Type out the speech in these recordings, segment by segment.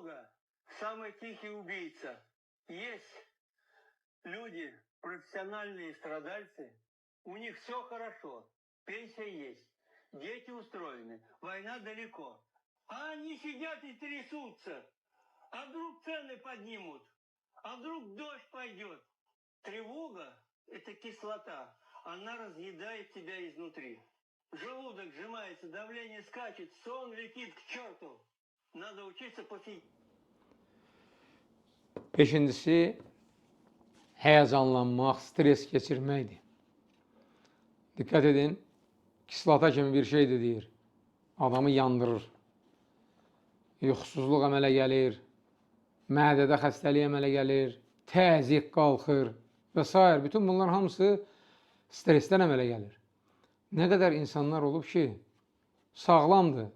Тревога – самый тихий убийца. Есть люди, профессиональные страдальцы, у них все хорошо, пенсия есть, дети устроены, война далеко. А они сидят и трясутся. А вдруг цены поднимут? А вдруг дождь пойдет? Тревога – это кислота. Она разъедает тебя изнутри. Желудок сжимается, давление скачет, сон летит к черту. Надо учиться пофиг. Beşincisi, həyəcanlanmaq, stres keçirməkdir. Diqqət edin, kislota kimi bir şeydir deyir. Adamı yandırır. Yuxusuzluq əmələ gəlir, mədədə xəstəlik əmələ gəlir, təzyiq qalxır və s. Bütün bunlar hamısı stresdən əmələ gəlir. Nə qədər insanlar olub ki, sağlamdır,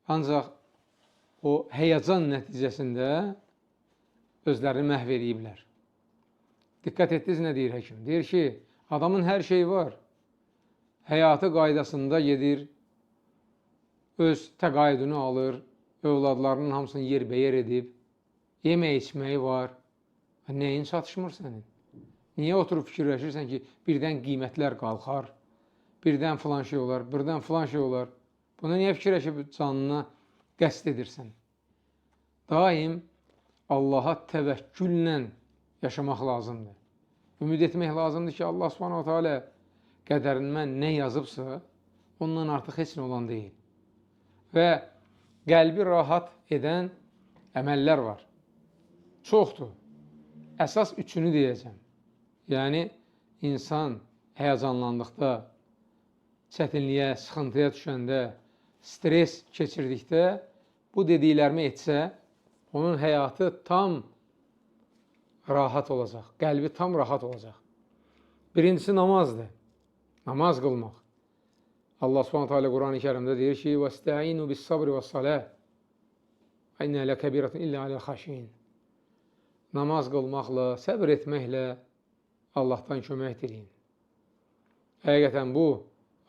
ancaq o həyəcan nəticəsində özlərini məhv eləyiblər. Diqqət etdiniz nə deyir həkim? Deyir ki, adamın hər şeyi var. Həyatı qaydasında gedir, öz təqaüdünü alır, övladlarının hamısını yerbəyer edib, yemək içməyi var. Nəyin çatışmır sənin? Niyə oturub fikirləşirsən ki, birdən qiymətlər qalxar, birdən filan şey olar, birdən filan şey olar? Buna niyə fikirləşib canına qəsd edirsən? Daim Allaha təvəkküllə yaşamaq lazımdır. Ümid etmək lazımdır ki, Allah Subhanahu taala qədərimə nə yazıbsa, ondan artıq heç nə olan deyil. Və qəlbi rahat edən əməllər var. Çoxdur. Əsas üçünü deyəcəm. Yəni, insan həyəcanlandıqda, çətinliyə, sıxıntıya düşəndə, stres keçirdikdə bu dediklərimi etsə, onun həyatı tam rahat olacaq, qəlbi tam rahat olacaq. Birincisi namazdır. Namaz qılmaq. Allah Subhanahu taala Qurani Kərimdə deyir ki: "Vəstəinu bis-sabri və-salah. İnnə ləkəbiratun illə aləl-xaşiin." Namaz qılmaqla, səbr etməklə Allahdan kömək diləyin. Həqiqətən bu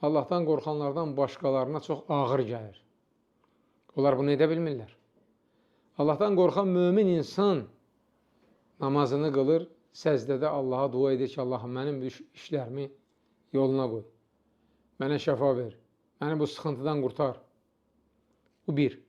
Allahdan qorxanlardan başqalarına çox ağır gəlir. Onlar bunu edə bilmirlər. Allahdan qorxan mömin insan namazını qılır, səcdədə Allaha dua edir ki, Allahım mənim bu işlərimi yoluna qoy. Mənə şəfa ver. Məni bu sıxıntıdan qurtar. Bu bir.